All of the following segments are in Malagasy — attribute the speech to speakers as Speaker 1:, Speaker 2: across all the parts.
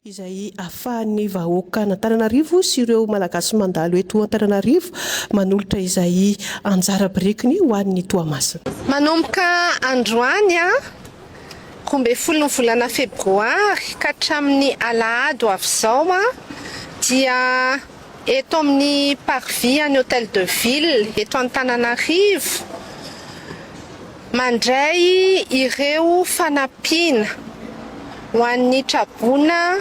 Speaker 1: Izay ahafahan'ny vahoakan'Antananarivo sy ireo Malagasy mandalo eto Antananarivo manolotra izay anjara birikiny ho an'ny Toamasina.
Speaker 2: Manomboka androany, 12 ny volana febroary ka hatramin'ny alahady ho avy izao dia eto amin'ny parvis an'ny Hotel de Ville eto Antananarivo, Mandray ireo fanampiana ho an'ny traboina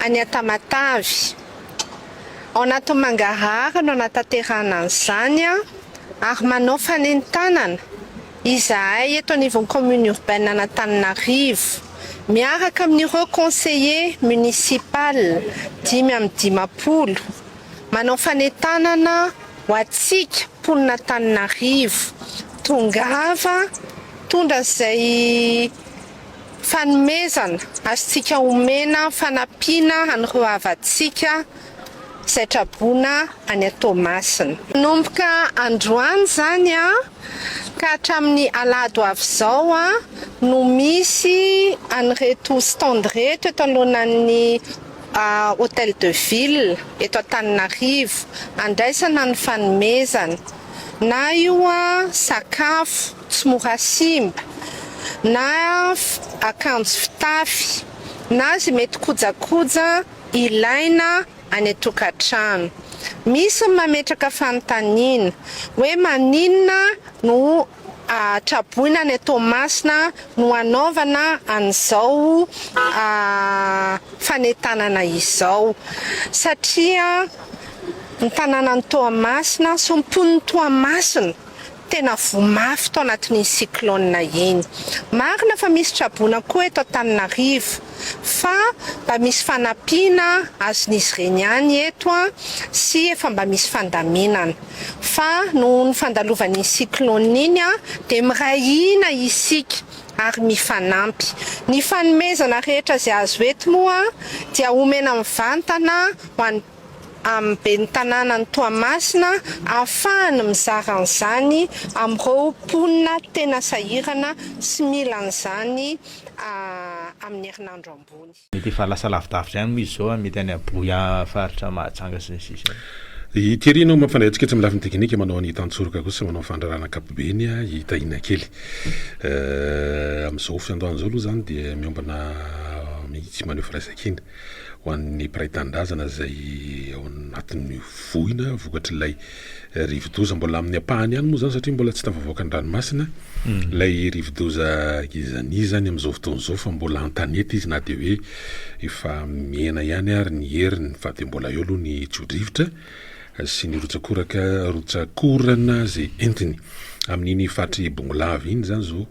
Speaker 2: any Antamatave. Ao anatin'ny mangarahara no anatanterahana an'izany ary manao fanentanana izahay eto anivon'ny commune urbaine an'Antananarivo miaraka amin'ireo conseiller municipal 55. Manao fanentanana ho antsika mponin'Antananarivo, tongava tondra izay fanomezana azontsika omena fanampiana an'ireo havantsika izay traboina any Toamasina. Manomboka androany izany ka hatramin'ny alahady ho avy izao no misy an'ireto stand ireto eto anoloanan'ny Hotel de ville eto Antananarivo andraisana ny fanomezana, na io sakafo tsy mora simba, na akanjo fitafy, na izay mety kojakoja ilaina any an-tokantrano. Misy ny mametraka fanontaniana hoe maninona no traboina any Toamasina no hanaovana an'izao fanentanana izao satria ny tanànan'i Toamasina sy ny mponin'i Toamasina tena voa mafy tao anatin'iny cyclone iny. Marina fa misy traboina koa eto Antananarivo fa mba misy fanampiana azon'izy ireny ihany eto sy efa mba misy fandaminana. Fa noho ny fandalovan'iny cyclone iny dia miray hina isika ary mifanampy. Ny fanomezana rehetra izay azo eto moa dia omena mivantana ho an'ny amin'ny ben'ny tanànan'i Toamasina ahafahany mizara an'izany amin'ireo mponina tena sahirana sy mila an'izany amin'ny herinandro ambony.
Speaker 3: Mety efa lasa lavidavitra ihany moa izy izao an, mety any Aboya faritra Mahajanga sy ny sisa any.
Speaker 4: I Thierry no mampifandray antsika etsy amin'ny lafiny teknika, manao an'i Tantsoroka kosa manao fandrarana ankapobeny i Tahina kely. Amin'izao fiandohana izao aloha izany dia miombona mihitsy maneho firaisankina ho an'ny mpiray tanindrazana izay ao anatin'ny voina vokatr'ilay rivodoza. Mbola amin'ny ampahany ihany moa izany satria mbola tsy tafavoaka ny ranomasina ilay rivodoza Gezani izany amin'izao fotoana izao fa mbola an-tanety izy na dia hoe efa mihena ihany ary ny heriny fa dia mbola eo aloha ny tsio-drivotra sy ny rotsakoraka rotsakorana izay entiny. Amin'iny faritr'i Bongolava iny izany izao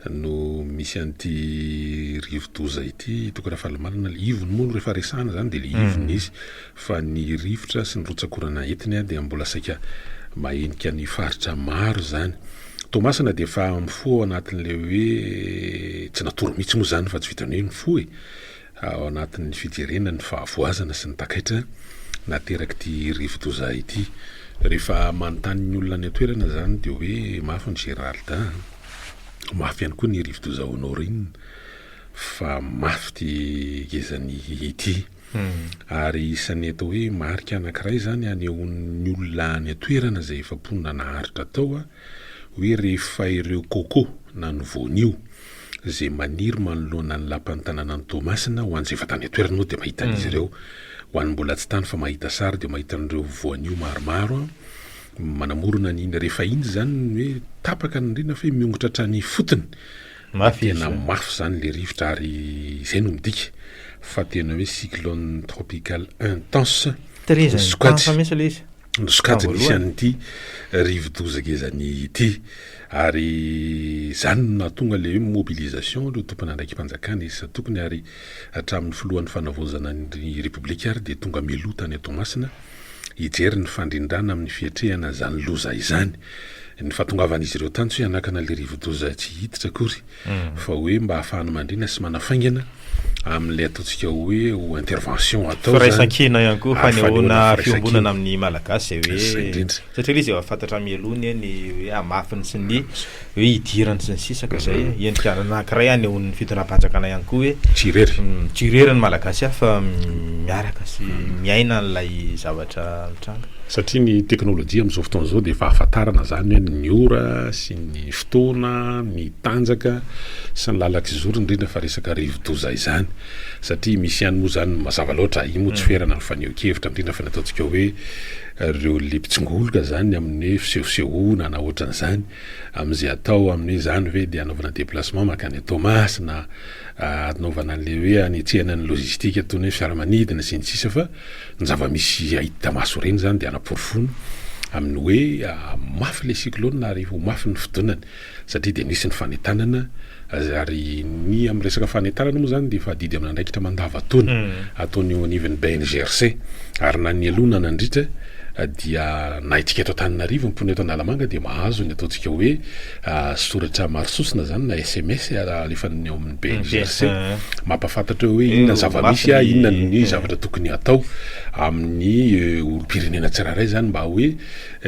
Speaker 4: no misy an'ity rivodoza ity. Toky Rafalimanana, ilay ivony moa no rehefa resahana izany dia ilay ivony izy fa ny rivotra sy ny rotsak'orana entiny dia mbola saika mahenika ny faritra maro izany. Toamasina dia efa mifoha ao anatin'ilay hoe tsy natory mihitsy moa izany fa tsy vitan'ny hoe mifoha e! ao anatin'ny fijerena ny fahavoazana sy ny takaitra naterak'ity rivodoza ity. Rehefa manontany ny olona any an-toerana izany dia hoe mafy ny Geraldin, mafy ihany koa ny rivodoza Honorine fa mafy ity gezany ity. Ary isan'ny atao hoe marika anankiray izany anehoan'ny olona any an-toerana izay efa mponina naharitra tao hoe rehefa ireo coco na ny voanio izay maniry manoloana ny lapan'ny tanànan'i Toamasina, ho an'izay efa tany an-toerana moa dia mahita an'izy ireo, ho an'ny mbola tsy tany fa mahita sary dia mahita an'ireo voanio maromaro manamorona an'iny, rehefa iny izany ny hoe tapaka ny rindrina fa hoe miongotra hatrany ifotony
Speaker 3: Mafy izy
Speaker 4: Tena mafy izany le rivotra ary izay no midika fa tena hoe cyclone tropical intense
Speaker 3: Très intense mihitsy ilay izy.
Speaker 4: No sokajy nisy an'ity rivodoza ngezany ity ary izany no nahatonga ilay hoe mobilisation ireo tompon'andraiki-panjakana isan-tokony ary hatramin'ny filohan'ny fanavaozana ny Repoblika ary dia tonga mialoha tany Toamasina. hijery ny fandrindrana amin'ny fiatrehana izany loza izany. Ny fahatongavan'izy ireo tany tsy hoe hanakana ilay rivodoza tsy hiditra akory fa hoe mba hahafahany mandrindra sy manafaingana amin'ilay ataontsika hoe ho intervention atao izany.
Speaker 3: Firaisankina ihany koa, fanehoana fiombonana amin'ny Malagasy izay hoe satria ilay izy efa fantatra mialoha anie ny hoe hamafiny sy ny hoe hidirany sy ny sisa ka izay endrika anankiray anehoan'ny fitondram-panjakana ihany koa hoe
Speaker 4: Tsy irery.
Speaker 3: Tsy irery ny Malagasy fa miaraka sy miaina an'ilay zavatra mitranga.
Speaker 4: Satria ny teknolojia amin'izao fotoana izao dia efa ahafantarana izany hoe ny ora sy ny fotoana, ny tanjaka sy ny lalan-kizoro indrindra fa resaka rivodoza izany. Satria misy ihany moa izany mazava loatra, io moa tsy ferana ny fanehoan-kevitra indrindra fa ny ataontsika hoe ireo le mpitsingoloka izany amin'ny hoe fisehosehoana na ohatran'izany amin'izay atao amin'ny hoe izany ve dia hanaovana déplacement mankany Toamasina, hanaovana an'ilay hoe hanetsehana ny logistique toy ny hoe fiaramanidina sy ny sisa fa Ny zava-misy hita maso ireny izany dia anaporofoana amin'ny hoe mafy ilay cyclone ary ho mafy ny fidonany satria dia nisy ny fanentanana ary ny amin'ny resaka fanentanana moa izany dia efa adidy amin'andraikitra mandavantaona ataony eo anivon'ny BNGRC ary na nialoha na nandritra dia na itsika eto Antananarivo ny mponina eto Analamanga dia mahazo ny ataontsika hoe soratra maro sosona zany na sms alefan'ny ao amin'ny BNGRC mampahafantatra hoe inona ny zava-misy, inona ny zavatra tokony hatao amin'ny olom-pirenena tsirairay zany mba hoe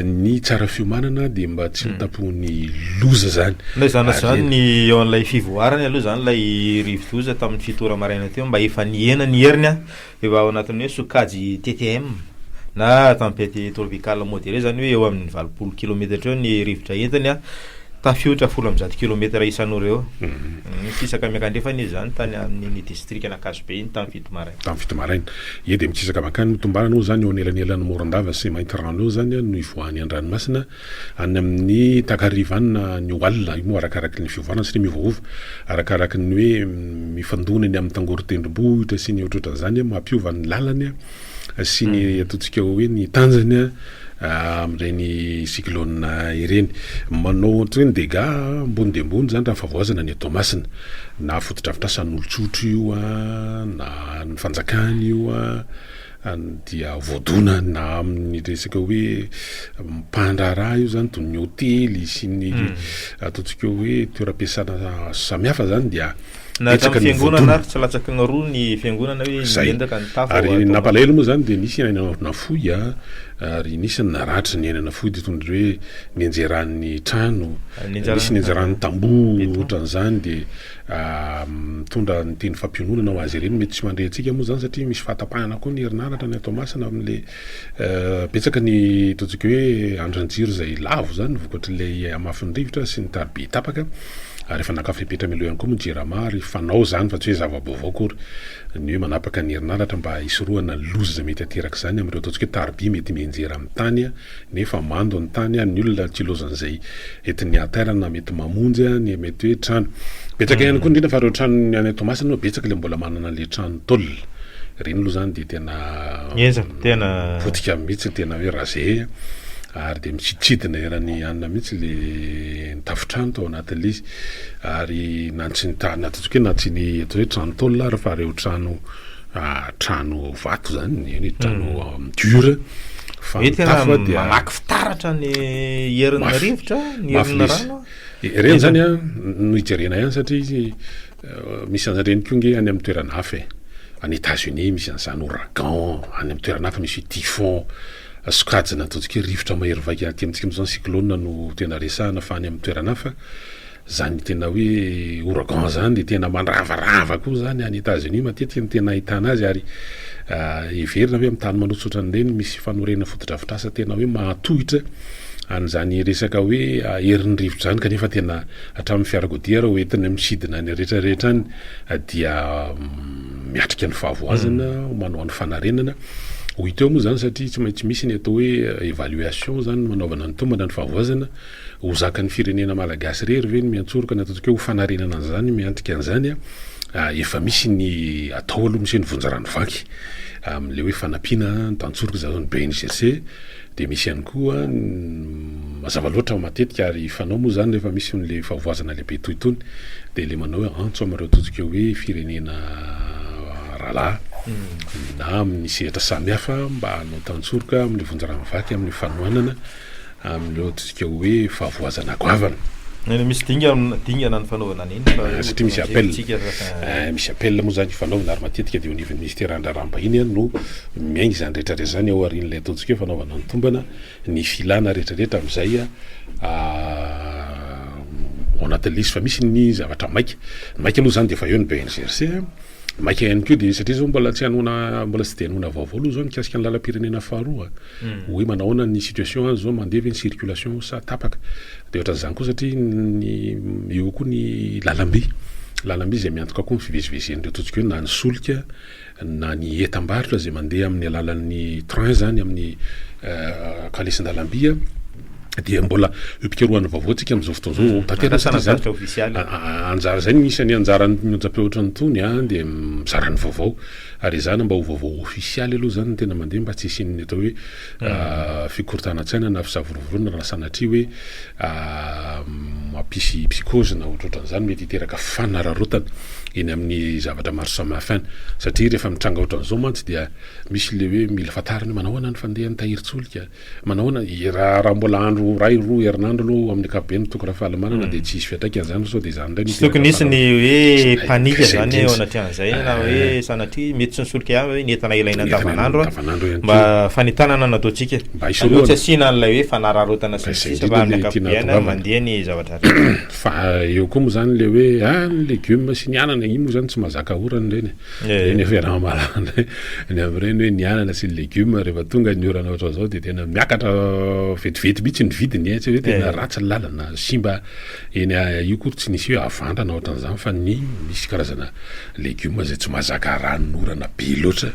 Speaker 4: ny tsara fiomanana dia mba tsy ho tampohin'ny loza zany.
Speaker 3: Na izany na izany ny eo an'ilay fivoarany aloha zany ilay rivodoza tamin'ny fito ora maraina teo mba efa nihena ny heriny an. Efa ao anatin'ny hoe sokajy TTM na tempête tropicale modérée izany hoe eo amin'ny 80 kilometatra eo ny rivotra entiny, tafiotra 110 kilometatra isan'ora eo. Mikisaka miakandrefana izy izany tany amin'iny distrikan'Ankazobe iny tamin'ny 7 maraina.
Speaker 4: Tamin'ny 7 maraina. Ie dia mikisaka mankany Motombarana moa izany eo anelanelan'i Morondava sy Maintirano eo izany no ivoahany an-dranomasina. Any amin'ny takariva any na ny ho alina, io moa arakaraky ny fiovana satria miovaova, arakaraky ny hoe mifandona eny amin'ny tangoron-tendrombohitra sy ny ohatrohatran'izany mampiova ny lalany sy ny ataontsika hoe ny tanjany amin'ireny cyclone ireny. Manao ohatran'ny hoe ny dégâts ambony dia ambony izany raha ny fahavoazana ny Toamasina, na fotodrafitrasan'olon-tsotra io na ny fanjakana io. dia voadona na amin'ny resaka hoe mpandraharaha io zany toy ny hotely sy ny ataontsika hoe toeram-piasana samihafa zany dia
Speaker 3: Na
Speaker 4: betsaka
Speaker 3: hatramin'ny
Speaker 4: ny
Speaker 3: fiangonana
Speaker 4: voadona.
Speaker 3: ary tsy latsaky ny roa ny fiangonana hoe
Speaker 4: Zay.
Speaker 3: niendaka ny tafo
Speaker 4: Ary
Speaker 3: ao
Speaker 4: ny
Speaker 3: Toamasina.
Speaker 4: nampalahelo moa zany dia nisy aina nafoy a, ary nisy ny naratra ny aina nafoy dia toy ny hoe nianjeran'ny trano,
Speaker 3: Nianjera-
Speaker 4: nisy nianjeran'ny tamboho
Speaker 3: Béton.
Speaker 4: ohatran'izany dia Mitondra ny teny fampiononana ho azy ireny. Mety tsy mandre antsika moa izany satria misy fahatapahana koa ny herinaratra any Toamasina amin'ilay betsaka ny ataontsika hoe andrin-jiro izay lavo izany vokatr'ilay hamafin'ny rivotra sy ny tariby tapaka ary efa naka fepetra mialoha ihany koa moa ny Jirama ary fanao izany fa tsy hoe zava-baovao akory ny hoe manapaka ny herinaratra mba hisorohana ny loza izay mety haterak'izany amin'ireo ataontsika hoe tariby mety mianjera amin'ny tany nefa mando ny tany ny olona tsy ilaozan'izay entin'ny hatairana mety mamonjy ny mety hoe trano. Betsaka ihany koa indrindra fa ireo trano any Toamasina aloha betsaka ilay mbola manana an'ilay trano tôle. Ireny aloha izany dia tena
Speaker 3: Henjana, tena
Speaker 4: potika mihitsy, tena hoe rasé ary dia misidintsidina eran'ny anona mihitsy ilay ny tafontrano tao anatin'ilay izy. Ary na tsy ny ta- na ataontsika hoe na tsy ny atao hoe trano tôle ary fa ireo trano trano vato zany, eny e, trano dur
Speaker 3: fa ny tafo dia mamaky fitaratra ny herin'ny rivotra, ny herin'ny rano.
Speaker 4: Ireny zany an no ijerena ihany satria izy misy an'ireny koa nge any amin'ny toerana hafa e. Any Etats-Unis misy an'izany ouragan, any amin'ny toerana hafa misy typhon, sokajina ataontsika hoe rivotra mahery vaika aty amintsika amin'izao ny cyclone no tena resahana fa any amin'ny toerana hafa Zany tena hoe ouragan zany de tena mandravarava koa zany any Etats Unis matetika no tena ahitana azy ary heverina hoe amin'ny tany manosotra an'ireny misy fanorenana fotodrafitrasa tena hoe mahatohitra an'izany resaka hoe herin'ny rivotra zany kanefa tena hatramin'ny fiarakodia ary hoentina misidina any rehetra rehetra any dia miatrika ny fahavoazana manao ny fanarenana ho hita eo moa zany satria tsy maintsy misy ny atao hoe évaluation zany manaovana ny tombana ny fahavoazana Ho zakan'ny firenena malagasy irery ve ny miantsoroka ny ataontsika hoe ho fanarenana an'izany, miantrika an'izany? Efa misy ny atao aloha, misy hoe ny vonjy rano vaky amin'ilay hoe fanampiana ny tantsoroka izany hoe ny BNGRC, dia misy ihany koa mazava loatra matetika ary fanao moa izany rehefa misy an'ilay fahavoazana lehibe toy itony dia ilay manao hoe antso amin'ireo ataontsika hoe firenena rahalahy. na amin'ny sehatra samihafa mba hanao tantsoroka amin'ny vonjy rano vaky amin'ny fanohanana amin'ireo ataontsika hoe fahavoazana goavana.
Speaker 3: Eny, misy dingana dingana ny fanaovana an'iny fa
Speaker 4: hoe Satria misy appel, misy appel moa izany ifanaovana ary matetika dia eo anivon'ny minisiteran'ny raharaham-bahiny no miainga izany rehetra rehetra izany ao aorian'ilay ataontsika hoe fanaovana ny tombana ny filana rehetra rehetra amin'izay ao anatin'ilay izy fa misy ny zavatra maika, ny maika aloha izany dia efa eo ny BNGRC. Maika ihany koa dia satria zao mbola tsy hanoana mbola tsy dia hanoana vaovao aloha zao mikasika ny lalam-pirenena faharoa hoe manahoana ny situation any zao mandeha ve ny circulation sa tapaka dia ohatran'izany koa satria ny eo koa ny lalamby lalamby izay miantoka koa ny fivezivezen'ireo ataontsika hoe na ny solika na ny entam-barotra izay mandeha amin'ny alalan'ny train zany amin'ny kalesin-dalamby a. dia mbola eo am-pikarohana vaovao tsika amin'izao fotoana izao tanteraka satria
Speaker 3: izany
Speaker 4: anjara izay no isan'ny anjaran'ny onjam-peo ohatran'itony a dia mizara ny vaovao ary ezahana mba ho vaovao ofisialy aloha izany no tena mandeha mba tsy hisian'ny atao hoe fikorontanan-tsaina na fisavorovoroana raha sanatria hoe mampisy psychose na ohatrohatran'izany mety hiteraka fanararaotana eny amin'ny zavatra maro samihafa any satria rehefa mitranga ohatran'izao mantsy dia misy le hoe mila fantarina hoe manao ahoana ny fandehan'ny tahirin-tsolika Manahoana e, raha raha mbola andro iray roa herinandro aloha amin'ny ankapobeny tokony raha fahalamanana dia tsy hisy fiantraikany izany sao dia izany indray no
Speaker 3: Tsy tokony hisy ny hoe panique izany eo anatrehan'izay na hoe sanatria mety tsy ny solika ihany fa hoe ny entana ilaina andavanandro mba fanentanana no ataontsika.
Speaker 4: Mba hisorohana.
Speaker 3: Aleo tsy asiana an'ilay hoe fanararaotana sy ny sisa fa amin'ny ankapobeny mandeha ny zavatra rehetra.
Speaker 4: Fa eo koa moa izany ilay hoe ah ny legioma sy ny anana iny moa izany tsy mahazaka orana ireny e. Ireny efa iaraha-mahalala ny amin'ireny hoe ny anana sy ny legioma rehefa tonga ny orana ohatran'izao dia tena miakatra vetivety mihitsy ny vidiny e, tsy hoe tena ratsy ny lalana, simba eny io akory tsy nisy hoe havandra na ohatran'izany fa ny misy karazana legioma izay tsy mahazaka ranon'orana be loatra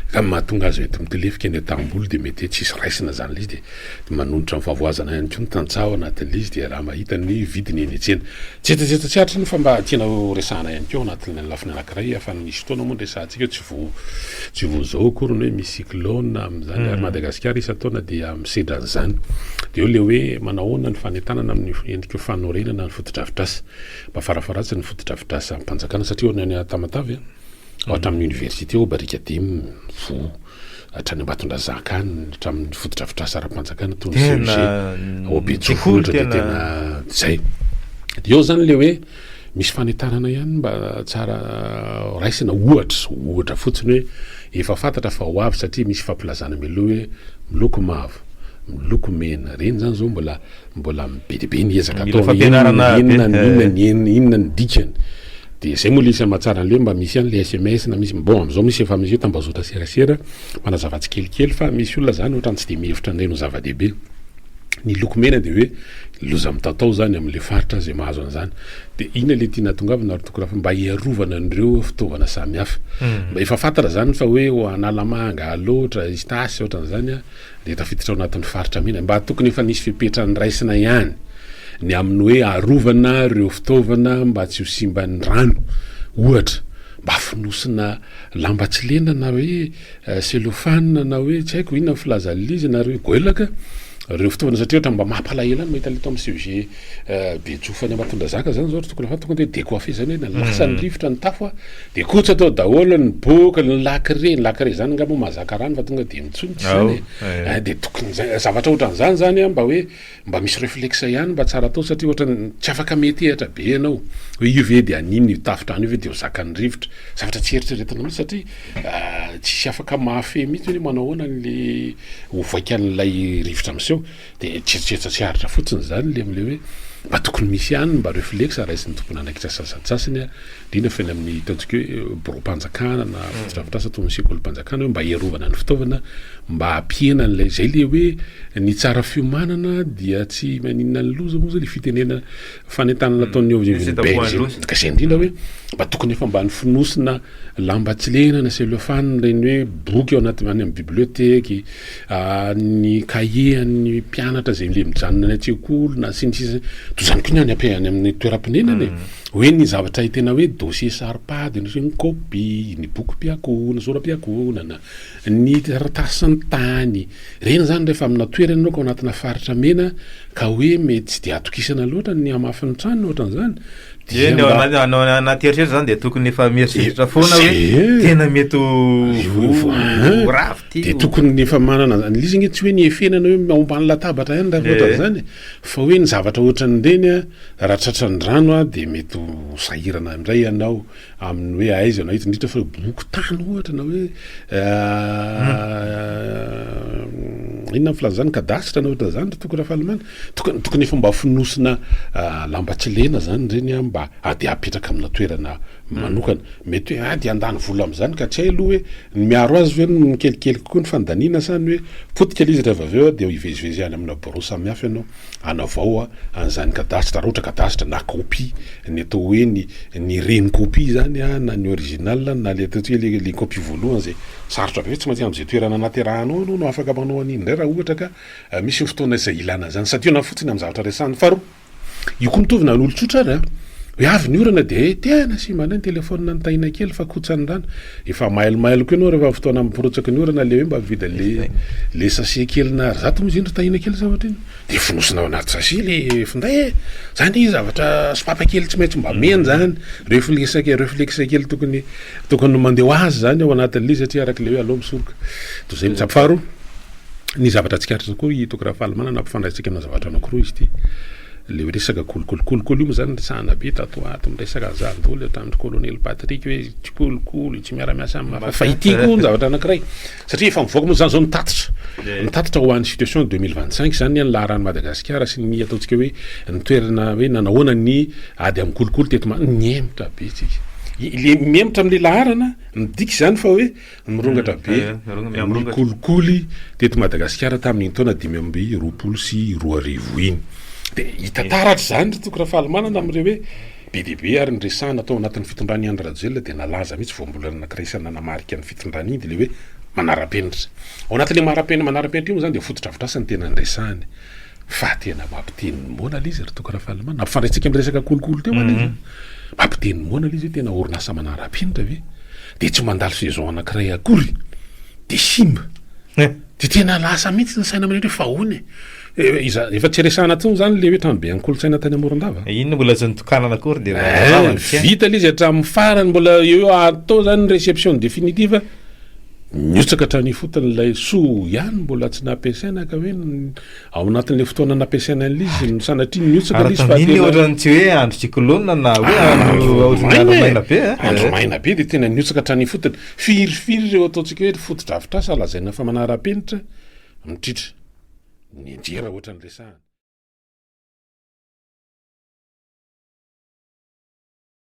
Speaker 4: ka mahatonga azy mety mitolefika eny an-tanimboly dia mety hoe tsisy raisina izany ilay izy dia Manonitra ny fahavoazana ihany koa ny tantsaha ao anatin'ilay izy dia raha mahita ny vidiny eny an-tsena. Tsietsatsietsa tsy aritra iny fa mba tiana ho resahana ihany koa ao anatin'ny lafiny anankiray fa nisy fotoana moa niresahantsika hoe tsy vao tsy vao izao akory ny hoe misy cyclone amin'izany ary Madagasikara isan-taona dia misedra an'izany. Dia eo ilay hoe manahoana ny fanentanana amin'ny endrika fanorenana ny fotodrafitrasa. Mba farafaharatsiny ny fotodrafitrasam-panjakana satria ao any Tamatave ao hatramin'ny université ao Barikadimy voa hatrany Ambatondrazaka any, hatramin'ny fotodrafitrasa ara-panjakana toy ny CEG ao Betsovohitra dia tena izay. Dia eo izany ilay hoe misy fanentanana ihany mba tsara raisina ohatra, ohatra fotsiny hoe efa fantatra fa ho avy satria misy fampilazana mialoha hoe miloko mavo, miloko mena, ireny izany izao mbola Mbola be dia be ny ezaka
Speaker 3: Mila
Speaker 4: atao hoe
Speaker 3: fampianarana
Speaker 4: inona
Speaker 3: be.
Speaker 4: inona inona ny inona inona ny dikany. Dia izay moa ilay isan'ny mahatsara an'ilay hoe mba misy ihany ilay sms na misy bon amin'izao misy efa misy hoe tambazotra serasera manazava tsikelikely fa misy olona izany ohatran'ny tsy dia mihevitra an'ireny ho zava-dehibe. Ny loko mena dia hoe loza mitatao izany amin'ilay faritra izay mahazo an'izany. Dia inona ilay tiana hahatongavana ry Toky Rafa? Mba hiarovana an'ireo fitaovana samihafa. Mba efa fantatra izany fa hoe ho Analamanga, Alaotra, Istasy ohatran'izany an. dia tafiditra ao anatin'ny faritra mena. Mba tokony efa nisy fepetra noraisina ihany ny amin'ny hoe arovana ireo fitaovana mba tsy ho simban'ny rano, ohatra, mba fonosina lamba tsy lena na hoe cellophane na hoe tsy haiko inona ny filazan'ilay izy na ireo goelaka, ireo fitaovana satria ohatra mba mampalahelo ihany mahita ilay tao amin'ny CEG Betsofa any Ambatondrazaka zany zao ry tokony fa tonga dia decoiffé zany hoe lasa ny rivotra ny tafo a. Dia kotsa tao daholo ny boky, ny lakre, ny lakre zany angamba mahazaka rano fa tonga dia mitsonika zany e. Eh, dia tokony zay, zavatra ohatran'izany zany an, mba hoe mba misy reflexe ihany mba tsara atao satria ohatran'ny tsy afaka mihetehatra be ianao hoe io ve dia an'iny io tafontrano io ve dia ho zakan'ny rivotra, zavatra tsy eritreretina mihitsy satria tsisy afaka mahafehy mihitsy hoe manao ahoana an'le ho vaikan'ilay rivotra miseho. Dia eritreritra tsy aritra fotsiny izany le amle hoe mba tokony misy ihany mba reflexe raisin'ny tompon'andraikitra sasantsasany a, indrindra fa eny amin'ny ataontsika hoe biraom-panjakana na fotodrafitrasa toy ny sekolim-panjakana hoe mba hiarovana ny fitaovana mba hampihena an'ilay izay le hoe ny tsara fiomanana dia tsy maninona ny loza moa zay le fitenenana fanentanana ataon'ny eo anivon'ny BNG ka izay indrindra hoe mba tokony efa mba nofonosina lamba tsy lena na cellophane ireny hoe boky ao anaty any amin'ny bibliothèque ny cahier an'ny mpianatra izay le mijanona any an-tsekoly na sy ny sisa toy izany koa ny any am-pe any amin'ny toeram-ponenana e. Hoe ny zavatra tena hoe dossier saro-pady, ny hoe kopia, ny bokim-piankohonana, sora-piankohonana, ny taratasin'ny tany, ireny izany rehefa amina toerana ianao ka ao anatina faritra mena ka hoe mety tsy dia atokisana loatra ny hamafin'ny trano ohatran'izany dia
Speaker 3: Eny, ao
Speaker 4: mba
Speaker 3: anaty ao anaty eritreritra izany dia tokony efa mieritreritra foana hoe
Speaker 4: Zay.
Speaker 3: tena mety ho
Speaker 4: Io,
Speaker 3: ho rava ity.
Speaker 4: Dia tokony efa manana an'ilay izy ange tsy hoe ny efenana hoe ao ambany latabatra ihany raha
Speaker 3: Ee.
Speaker 4: ohatran'izany fa hoe ny zavatra ohatran'ireny an, Raha tratran'ny rano dia mety ho sahirana indray ianao amin'ny hoe aiza no ahita, indrindra fa hoe boky tany ohatra na hoe inona ny filazana izany, cadastre na ohatran'izany ry Toky Rafalimanana. Tokony tokony efa mba fonosina lamba tsy lena izany ireny mba dia apetraka amina toerana manokana. Mety hoe dia handany vola amin'izany ka tsy hay aloha hoe ny miaro azy ve no kelikely kokoa ny fandaniana sa ny hoe potika ilay izy rehefa avy eo dia hivezivezy any amina birao samihafa ianao. Hanavao an'izany cadastre, raha ohatra cadastre na copie, ny atao hoe ny ny reny copie zany na ny original na le ataontsika hoe le copie voalohany zay sarotra be hoe tsy maintsy amin'izay toerana nahaterahanao ianao no afaka manao an'iny indray raha ohatra ka misy ny fotoana izay ilana an'izany. Santionany fotsiny amin'ny zavatra resahina. Faharoa, io koa mitovy na ny olon-tsotra ary an, hoe avy ny orana dia tena simba indray ny telephone an'i Tahina kely fa kotsan'ny rano. Efa mailomailo koa ianao rehefa fotoana miporotsaky ny orana le hoe mba mividy an'le le sachet kely na ary zato moa izy iny ry Tahina kely sa ohatr'inona? Dia fonosina ao anaty sachet le finday e! Zany zavatra sopapa kely tsy maintsy mba mena zany, reflexe reflexe kely tokony tokony mandeha ho azy zany ao anatin'le izy satria arak'le hoe aleo misoroka toy izay mitsabo. Faharoa, ny zavatra tsikaritra koa i Toky Rafalimanana nampifandraisintsika amina zavatra anankiroa izy ity. Le hoe resaka kolikoly, kolikoly io moa zany resahana be tato ho ato, miresaka an'izany daholo hatramin'ny colonel Patrick hoe tsy kolikoly, tsy miara-miasa amin'ny mafia, fa ity koa ny zavatra anankiray, satria efa mivoaka moa zany zao ny tatitra, ny tatitra ho an'ny situation 2025 zany ny laharan'i Madagasikara sy ny ataontsika hoe ny toerana hoe nanahoana ny ady amin'ny kolikoly teto Ma-, mihemotra be tsika, le mihemotra amin'le laharana midika izany fa hoe Mirongatra be ny kolikoly teto Madagasikara tamin'iny taona 2025 iny. Dia hita taratra izany ry Toky Rafalimanana amin'ireo hoe be dia be ary ny resahana tao anatin'ny fitondran'i Andry Rajoelina dia nalaza mihitsy voambolana anankiray isan'ny nanamarika ny fitondrany iny dia ilay hoe manara-penitra. Ao anatin'ilay manara-penitra io moa izany dia fotodrafitrasa no tena niresahany. Fa tena mampiteny ny moana ilay izy ry Toky Rafalimanana. Nampifandraisintsika amin'ny resaka kolikoly teo anie izany. Mampiteny ny moana ilay izy hoe tena orinasa manara-penitra ve? Dia tsy mandalo saison anankiray akory dia simba. Dia tena lasa mihitsy ny saina amin'ireny hoe fa ahoana e? Iza, efa tsy resahana intsony izany ilay hoe tranobe an'ny kolontsaina tany Morondava.
Speaker 3: Iny mbola tsy nitokanana akory dia efa rava ny tsena.
Speaker 4: Vita ilay izy hatramin'ny farany, mbola eo atao izany ny réception définitive. Nihotsaka hatrany ifotony ilay soa ihany mbola tsy nampiasaina ka hoe ao anatin'ilay fotoana nampiasaina an'ilay izy no sanatria nihotsaka
Speaker 3: Ary
Speaker 4: ilay izy fa
Speaker 3: tamin'iny
Speaker 4: tena
Speaker 3: ohatran'ny tsy hoe andro cyclone na hoe andro ohatran'ny andro
Speaker 4: maina e!
Speaker 3: maina be a!
Speaker 4: Andro maina be dia tena nihotsaka hatrany ifotony. Firifiry ireo ataontsika hoe fotodrafitrasa lazaina fa manara-penitra mitritra. Nianjera ohatran'ny resahana.